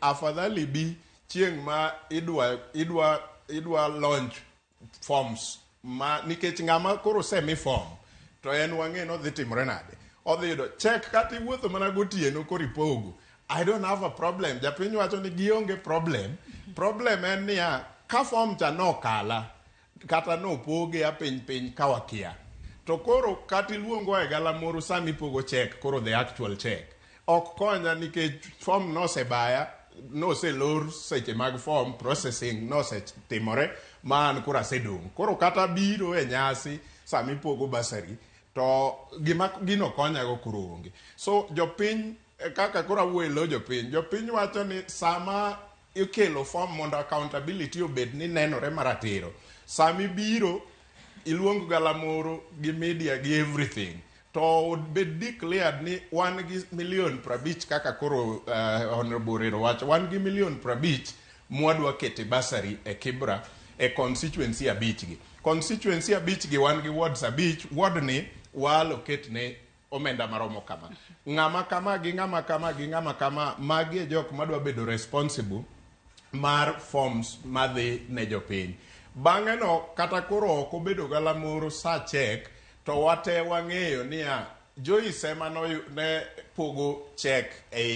Afadhali bi chieng' ma idwa launch forms ma nikech ng'ama koro osemi form to en wang'e ni odhi timore nade. Odhi yudo check kata iwuotho mana gotieno koro ipogo. I don't have a problem. Japiny wacho ni gionge problem. Problem en niya, ka form cha nokala kata nopoge a piny piny ka wakia. To koro kata iluongo e galamoro sama ipogo check, koro the actual check. Ok konya nikech form nosebaya, noselor seche mag form processing nosetimore ma an koro asedong'. Koro kata biro e nyasi sama ipogo bursary to gima gino konyago koro onge. So jopiny kaka koro awuoyo e lo jopiny, jopiny wacho ni sama ikelo form mondo accountability obed ni nenore maratiro. Sama ibiro iluong galamoro gi media gi everything to bed declared ni wan gi milion 50 kaka koro Honorable Orero wacho, wan gi milion 50 mwadwa kete bursary e Kibra e constituency 5 gi. Constituency 5 gi wan gi wards 5, ward ni wa allocate ne omenda maromo kama. Ng'ama kama gi ng'ama kama gi ng'ama kama, magi e jok madwa bedo responsible mar forms madhi ne jopiny. Bang'e no kata koro ok obedo galamoro sa check to wate wang'eyo niya Joyce ema ne pogo check e